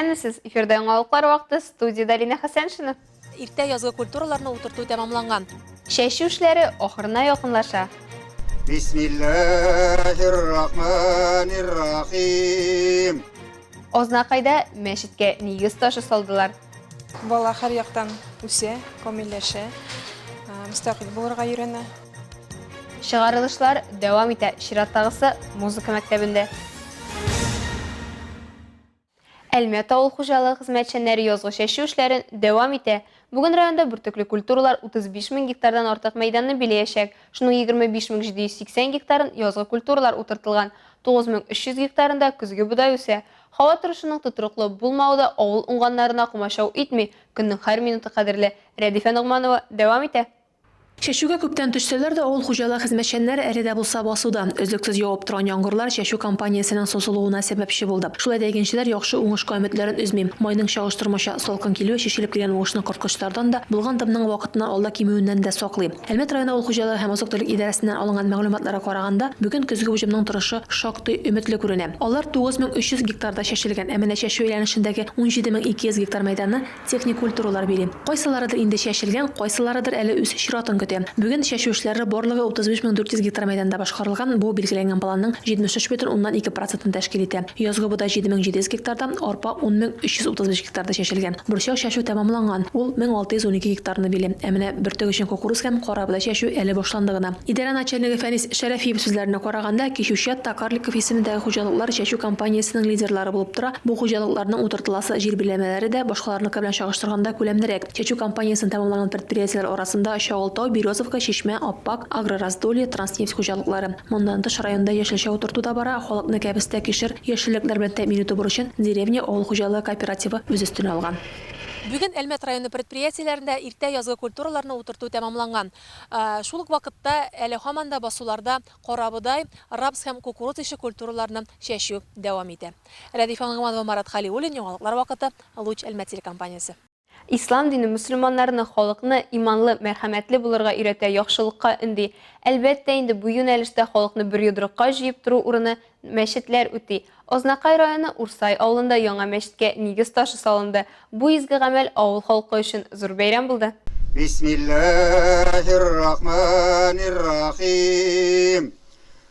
Исәнмесез, эфирда яңалыклар вакыты, студиядә Алинә Хәсәншина. Иртә язгы культураларны утырту тәмамланган. Чәчү эшләре ахырына якынлаша. Бисмиллаһир-рахманир-рахим. Азнакайда мәчеткә нигез ташы салдылар. Бала һәр яктан үсә, камилләшә, мөстәкыйль булырга өйрәнә. Чыгарылышлар дәвам итә, чираттагысы музыка мәктәбендә. Әлмәт авыл хуҗалыгы хезмәтчәннәре язгы чәчү эшләрен дәвам итә. Бүген районда бөртекле культуралар 35 мең гектардан артык мәйданны биләячәк. Шуның 25 мең 780 гектарын язгы культуралар утыртылган, 9300 гектарында көзге бодай үсә. Һава торышының тотрыклы булмавы да авыл уңганнарына комачау итми, көннең һәр минуты кадерле. Рәдифә Ногманова дәвам итә. Чәчүгә күптән төшсәләр дә, авыл хуҗалыгы хезмәтчәннәре әле дә булса басуда. Өзлексез явып торган яңгырлар чәчү кампаниясенең сузылуына сәбәпче булды. Шулай да игенчеләр яхшы уңышка өметләрен өзми. Майның чагыштырмача салкын килүе чәчелеп килгән уңышны корткычлардан да, булган дымның вакытыннан алда кимүеннән дә саклый. Әлмәт районы авыл хуҗалыгы һәм азык-төлек идарәсеннән алынган мәгълүматларга караганда, бүген көзге уҗымның торышы шактый өметле күренә. Алар 9300 гектарда чәчелгән, ә менә чәчү әйләнешендәге 17200 гектар мәйданны Техник культуралар били. Кайсыларыдыр инде чәчелгән, кайсыларыдыр әле үз чиратын көтә. Бүген чәчү эшләре барлыгы 35 400 гектар мәйданда башкарылган, бу билгеләнгән планның 73,2 процентын тәшкил итә. Язгы бодай 7700 гектарда, арпа 10335 гектарда чәчелгән. Борчак чәчү тәмамланган, ул 1612 гектарны били. Ә менә бөртек өчен кукуруз һәм карабодай чәчү әле башланды гына. Идарә начальнигы Фәнис Шәрәфиев сүзләренә караганда, Кичүчат, Токарликов исемендәге хуҗалыклар чәчү кампаниясенең лидерлары булып тора, бу хуҗалыкларның утыртыласы җир биләмәләре дә башкаларныкы белән чагыштырганда күләмлерәк. Чәчү кампаниясен тәмамлаган предприятиеләр арасында Чагылтау, Березовка, Чишмә, Аппак, Агрораздолье, Транснефть хуҗалыклары. Моннан тыш, районда яшелчә утырту да бара, халыкны кәбестә, кишер, яшеллекләр белән тәэмин итү бурычын Деревня авыл хуҗалыгы кооперативы үз өстенә алган. Бүген Әлмәт районы предприятиеләрендә иртә язгы культураларны утырту тәмамланган. Шул ук вакытта әле һаман да басуларда карабодай, рапс һәм кукуруз ише культураларны чәчү дәвам итә. Рәдифә Ногманова, Марат Хәлиуллин, Яңалыклар вакыты, Луч Әлмәт телекомпаниясе. Ислам дине мөселманнарны, халыкны иманлы, мәрхәмәтле булырга өйрәтә, яхшылыкка өнди. Әлбәттә инде, бу юнәлештә халыкны бер йодрыкка җыеп тору урыны мәчетләр үти. Азнакай районы Урсай авылында яңа мәчеткә нигез ташы салынды. Бу изге гамәл авыл халкы өчен зур бәйрәм булды. Бисмиллаһир-рахманир-рахим.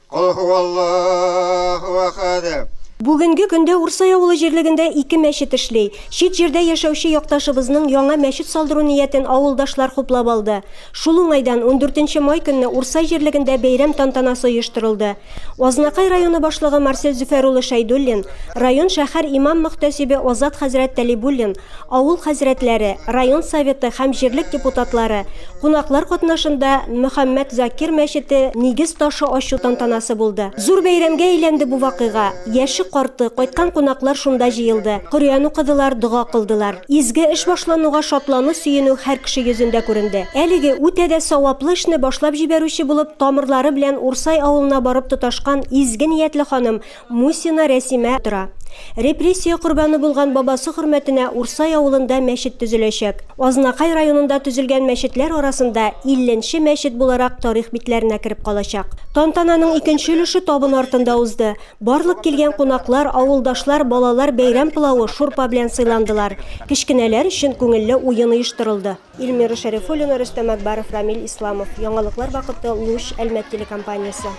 Кол һуаллаһу әхәд. Бүгенге көндә Урсай авылы җирлегендә ике мәчет эшли. Чит җирдә яшәүче якташыбызның яңа мәчет салдыру ниятен авылдашлар хуплап алды. Шул уңайдан ундүртенче май көнне Урсай җирлегендә бәйрәм тантанасы оештырылды. Азнакай районы башлыгы Марсель Зөфәр улы Шәйдуллин, район шәһәр имам-мөхтәсибе Азат хәзрәт Тәлибуллин, авыл хәзрәтләре, район Советы һәм җирлек депутатлары, кунаклар катнашында Мөхәммәт Закир мәчете нигез ташы ачу тантанасы булды. Зур бәйрәмгә әйләнде бу вакыйга. Яше-карты, кайткан кунаклар шунда җыелды, Коръән укыдылар, дога кылдылар. Изге эш башлануга шатлану-сөенү һәр кеше йөзендә күренде. Әлеге үтә дә саваплы эшне башлап җибәрүче булып тамырлары белән Урсай авылына барып тоташкан изге ниятле ханым Мусина Рәсимә тора. Репрессия корбаны булган бабасы хөрмәтенә Урсай авылында мәчет төзеләчәк. Азнакай районында төзелгән мәчетләр арасында илленче мәчет буларак тарих битләренә кереп калачак. Тантананың икенче өлеше табын артында узды. Барлык килгән кунаклар, авылдашлар, балалар бәйрәм пылавы, шурпа белән сыйландылар. Кечкенәләр өчен күңелле уен оештырылды. Эльмира Шәрифуллина, Рөстәм Әкбаров, Рамил Исламов. Яңалыклар вакыты, Луч, Әлмәт телекомпаниясе.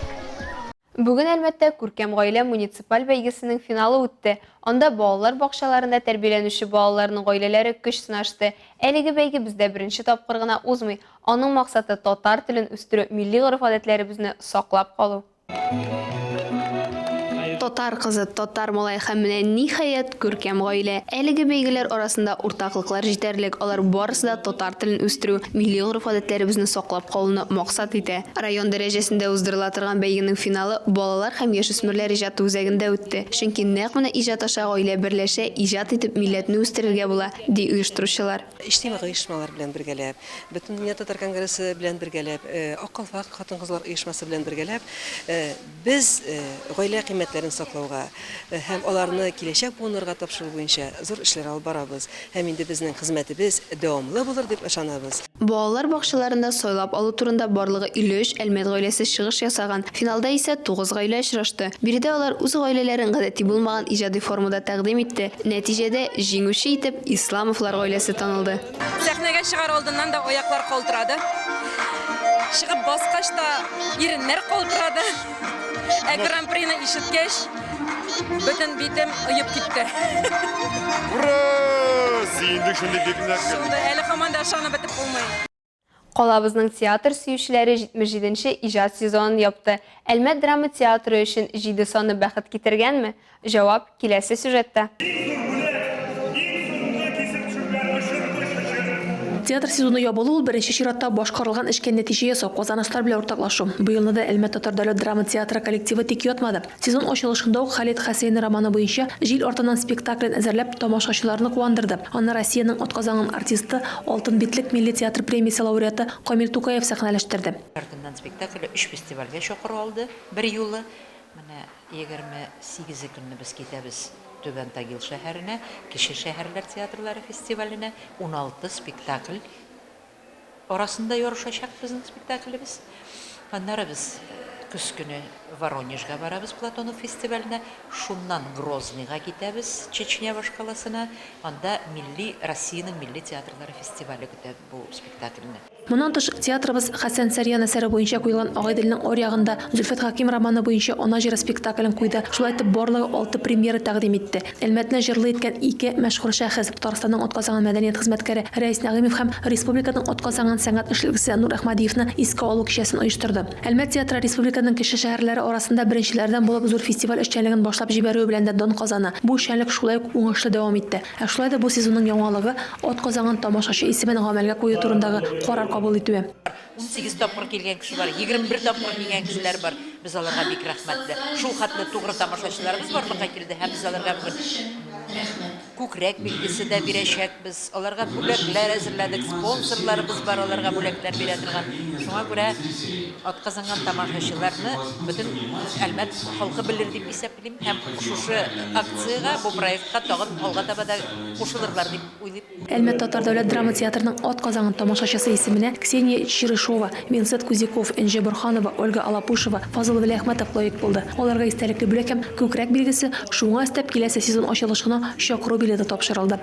Бүген Әлмәттә Күркәм гаилә муниципаль бәйгесенең финалы үтте. Анда балалар бакчаларында тәрбияләнүче балаларның гаиләләре көч сынашты. Әлеге бәйге бездә беренче тапкыр гына узмый. Аның максаты, татар телен үстерү, милли гореф-гадәтләребезне саклап калу. Татар кызы, татар малае һәм менә, ниһаять, күркәм гаилә. Әлеге бәйгеләр арасында уртаклыклар җитәрлек, алар барысы да татар телен үстерү, милли гореф-гадәтләребезне саклап калуны максат итә. Район дәрәҗәсендә уздырыла торган бәйгенең финалы Балалар һәм яшүсмерләр иҗаты үзәгендә үтте. Чөнки нәкъ менә иҗат аша гаилә берләшә, иҗат итеп милләтне үстерергә була, ди оештыручылар. Иҗтимагый оешмалар белән бергәләп, Бөтендөнья татар конгрессы белән бергәләп, Ак калфак хатын-кызлар оешмасы белән бергәләп, без гаилә кыйммәтләрен саклауга һәм аларны киләчәк буыннарга тапшыру буенча зур эшләр алып барабыз. Һәм инде безнең хезмәтебез дәвамлы булыр дип ышанабыз. Балалар бакчаларында сайлап алу турында барлыгы 53 Әлмәт гаиләсе чыгыш ясаган. Финалда исә тугыз гаилә очрашты. Биредә алар үз гаиләләрен гадәти булмаган иҗади формада тәкъдим итте. Нәтиҗәдә, җиңүче итеп Исламовлар гаиләсе танылды. Сәхнәгә чыгар алдыннан да аяклар калтырады. Чыгып баскач та иреннәр калтырады. Ә гран-прины ишеткәч, бөтен битем оеп китте. Ура! Сөендек шундый бик нык. Шундый, әле һаман да ышанып бетеп булмый. Калабызның театр сөючеләре 77 нче иҗат сезонын япты. Әлмәт драма театры өчен җиде саны бәхет китергәнме? Җавап, киләсе сюжетта. Иң зур бүләк, иң соңгы кисеп төшергән очырткыч өчен. Театр сезоны ябылу ул, беренче чиратта, башкарылган эшкә нәтиҗә ясау, казанышлар белән уртаклашу. Бу елны да Әлмәт татар дәүләт драма театры коллективы тик ятмады. Сезон ачылышында ук Халид Хәсәйн романы буенча Җил артыннан спектаклен әзерләп, тамашачыларны куандырды. Аны Россиянең атказанган артисты, Алтын битлек милли театр премиясе лауреаты Камил Тукаев сәхнәләштерде. Артыннан спектакле өч фестивальгә чакыру алды берьюлы. Менә 28 көнне без китәбез Түбән Тагил шәһәренә, Кече шәһәрләр театрлары фестиваленә. 16 спектакль арасында ярышачак безнең спектаклебез. Аннары без көз көне Воронежга барабыз Платонов фестиваленә. Шуннан Грозныйга китәбез, Чечня башкаласына. Анда милли, Россиянең милли театрлары фестивале көтә бу спектакльне. Моннан тыш, театрыбыз Хәсән Сарьян әсәре буенча куелган Агыйделнең аръягында, Зөлфәт Хәким романы буенча Ана җыры спектаклен куйды. Шулай итеп, барлыгы алты премьера тәкъдим итте. Әлмәтне җырлы иткән ике мәшһүр шәхес, Татарстанның атказанган мәдәният хезмәткәре Рәис Нәгыймов һәм республиканың атказанган сәнгать эшлеклесе Нур Әхмәдиевны искә алу кичәсен оештырды. Әлмәт театры республиканың кече шәһәрләре арасында беренчеләрдән булып зур фестиваль эшчәнлеген башлап җибәрүе белән дә дан казана. Бу эшчәнлек шулай ук уңышлы дәвам итте. Ә шулай да бу сезонның яңалыгы, Атказанган тамашачы исемен гамәлгә кую турындагы карар кабул итүе. 18 тапкыр килгән кеше бар, 21 тапкыр килгән кешеләр бар. Без аларга бик рәхмәтле. Шул хәтле тугры тамашачыларыбыз барлыкка килде һәм без аларга бүген күкрәк билгесе дә бирәчәкбез. Аларга бүләкләр әзерләдек, спонсорларыбыз бар аларга бүләкләр бирә торган. Шуңа күрә атказанган тамашачыларны бөтен Әлмәт халкы белер дип исәплим һәм шушы акциягә, бу проектка тагын алга таба да кушылырлар дип уйлыйм. Әлмәт татар дәүләт драма театрының атказанган тамашачысы исеменә Ксения Черышова, Винсент Кузяков, Энҗе Борһанова, Ольга Алапушева, Фазыл Вәлиәхмәтов лаек булды. Аларга истәлекле бүләк һәм күкрәк билгесе, шуңа өстәп киләсе сезон ачылышына чакыру билеты тапшырылды.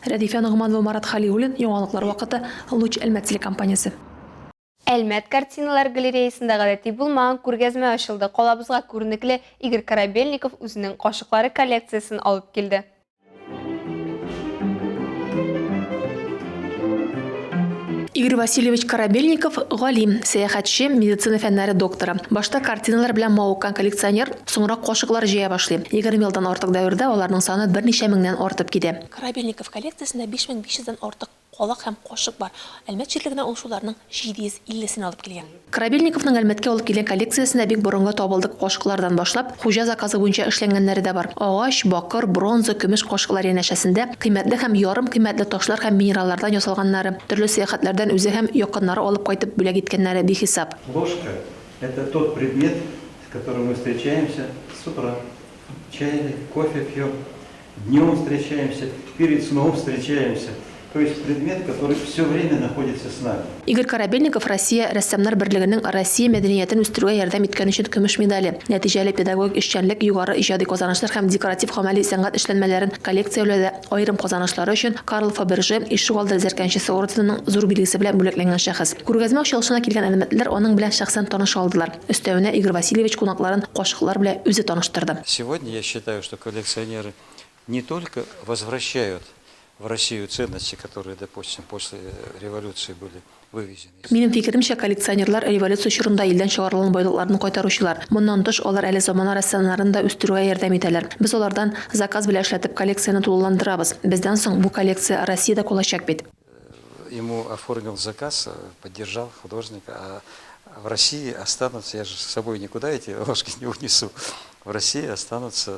Рәдифә Ногманова, Марат Хәлиуллин, Яңалыклар вакыты, Луч Әлмәт телекомпаниясе. Әлмәт картиналар галереясында гадәти булмаган күргәзмә ачылды. Калабызга күренекле Игорь Корабельников үзенең кашыклары коллекциясен алып килде. Игорь Васильевич Корабельников галим, сәяхәтче, медицина фәннәре докторы. Башта картиналар белән мавыккан коллекционер, соңрак кашыклар җыя башлый. 20 елдан артык дәвердә аларның саны берничә меңнән артып китә. Корабельников коллекциясендә 5500 дән артык Калак һәм кашык бар. Әлмәт җирлегенә ул шуларның 750 сен алып килгән. Корабельниковның Әлмәткә алып килгән коллекциясендә бик борынгы табылдык кашыклардан башлап, хуҗа заказы буенча эшләнгәннәре дә бар. Агач, бакыр, бронза, көмеш кашыклар янәшәсендә кыйммәтле һәм ярым кыйммәтле ташлар һәм минераллардан ясалганнары, төрле сәяхәтләрдән үзе һәм якыннары алып кайтып бүләк иткәннәре бихисап. Ложка, это тот предмет, с которым мы встречаемся с утра. Чай или кофе пьем, днем встречаемся, перед сном встречаемся. То есть предмет, который все время находится с нами. Игорь Корабельников Россия Рәссамнар берлегенең Россия мәдәниятен үстерүгә ярдәм иткән өчен көмеш медале, нәтиҗәле педагогик эшчәнлек, югары иҗади казанышлар һәм декоратив-гамәли сәнгать эшләнмәләрен коллекцияләүдә аерым казанышлары өчен Карл Фаберже Ишегалды зәркәнчесе орденының зур билгесе белән бүләкләнгән шәхес. Күргәзмә ачылышына килгән әлмәтлеләр аның белән шәхсән таныша алдылар. Өстәвенә, Игорь Васильевич кунакларын кашыклар белән үзе таныштырды. Сегодня я считаю, что коллекционеры не только возвращают в Россию ценности, которые, допустим, после революции были вывезены. Минем фикеремчә, коллекционерлар, революция чорында илдән чыгарылган байлыкларны кайтаручылар. Моннан тыш, алар әле замана рәссамнарын да үстерүгә ярдәм итәләр. Без алардан заказ белән эшләтеп, коллекцияне тулыландырабыз. Бездән соң бу коллекция Россиядә калачак бит. Ему оформил заказ, поддержал художника, а в России останутся, я же с собой никуда эти ложки не унесу, в России останутся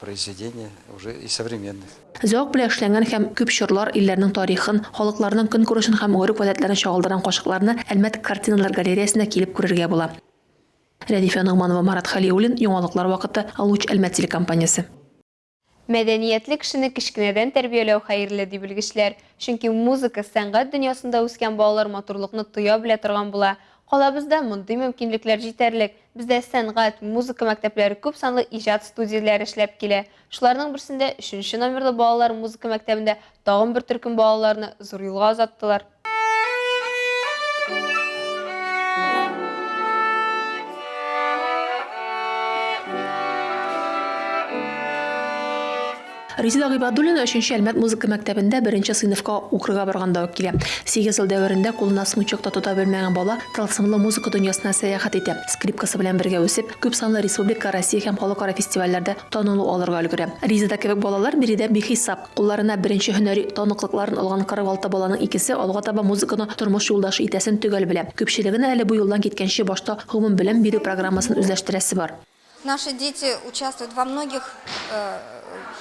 произведения уже и современных. Зәвык белән эшләнгән һәм күп чорлар, илләрнең тарихын, халыкларның көнкүрешен һәм гореф-гадәтләрен чагылдырган кашыкларны Әлмәт картиналар галереясендә килеп күрергә була. Рәдифә Ногманова, Марат Хәлиуллин, Яңалыклар вакыты, Луч Әлмәт телекомпаниясе. Мәдәниятле кешене кечкенәдән тәрбияләү хәерле, ди белгечләр. Чөнки музыка, сәнгать дөньясында үскән балалар матурлыкны тоя белә торган була. Калабызда мондый мөмкинлекләр җитәрлек. Бездә сәнгать, музыка мәктәпләре, күпсанлы иҗат студияләре эшләп килә. Шуларның берсендә, өченче номерлы балалар музыка мәктәбендә тагын бер төркем балаларны зур юлга озаттылар. Резеда Гыйбадуллина өченче Әлмәт музыка мәктәбендә беренче сыйныфка укырга барганда ук килә. Сигез ел дәверендә кулына смычок та тота белмәгән бала тылсымлы музыка дөньясына сәяхәт итә. Скрипкасы белән бергә үсеп, күп санлы республика, Россия һәм халыкара фестивальләрдә танылу алырга өлгерә. Резеда кебек балалар биредә бихисап. Кулларына беренче һөнәри таныклыкларын алган 46 баланың икесе алга таба музыканы тормыш юлдашы итәсен төгәл белә. Күпчелегенә әле бу юлдан киткәнче башта гомумбелем бирү программасын үзләштерәсе бар. Наши дети участвуют во многих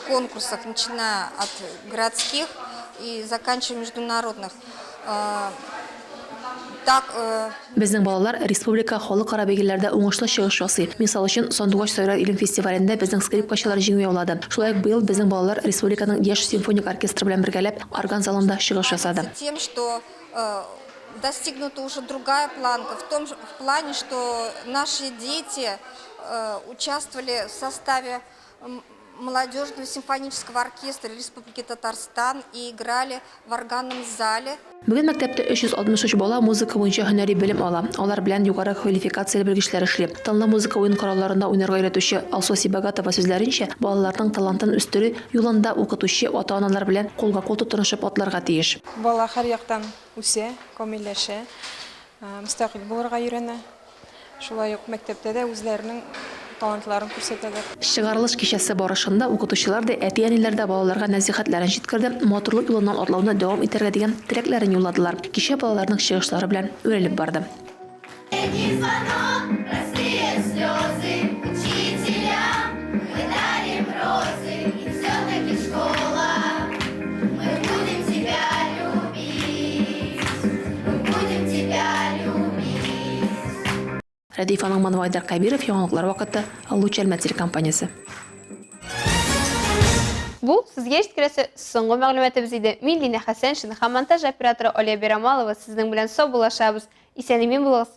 конкурсах, начиная от городских и заканчивая международных. Так. Безнең балалар республика, халыкара бәйгеләрдә уңышлы чыгыш ясый. Мисал өчен, Сандугач сайрар илем фестивалендә безнең скрипкачылар җиңү яулады. Шулай ук быел безнең балалар республиканың яшь симфоник оркестры белән бергәләп орган залында чыгыш ясады. Тем, что достигнута уже другая планка, в том в плане, что наши дети участвовали в составе молодежного симфонического оркестра Республики Татарстан и играли в органном зале. Бүген мәктәптә 363 бала музыка буенча һөнәри белем ала. Алар белән югары квалификацияле белгечләр эшли. Тынлы музыка уен коралларында уйнарга өйрәтүче Алсу Сибагатова сүзләренчә, балаларның талантын үстерү юлында укытучы ата-аналар белән кулга-кул тотынышып атларга тиеш. Бала һәр яктан үсә, камилләшә, мөстәкыйль булырга өйрәнә. Шулай ук мәктәптә дә үзләренең талантларын күрсәтәләр. Чыгарылыш кичәсе барышында укытучылар да, әти-әниләр дә балаларга нәсыйхәтләрен җиткерде, матурлык юлыннан атлауны дәвам итәргә дигән теләкләрен юлладылар. Кичә балаларның чыгышлары белән үрелеп барды. Рәдиф Анагманов, Айдар Кәбиров, Яңалыклар вакыты, Луч Әлмәт телекомпаниясе. Бу сезгә җиткерәсе соңгы мәгълүматыбыз иде. Мин Лина Хәсәншина һәм монтаж операторы Алия Бирамалова сезнең белән саубуллашабыз. Исән-имин булыгыз!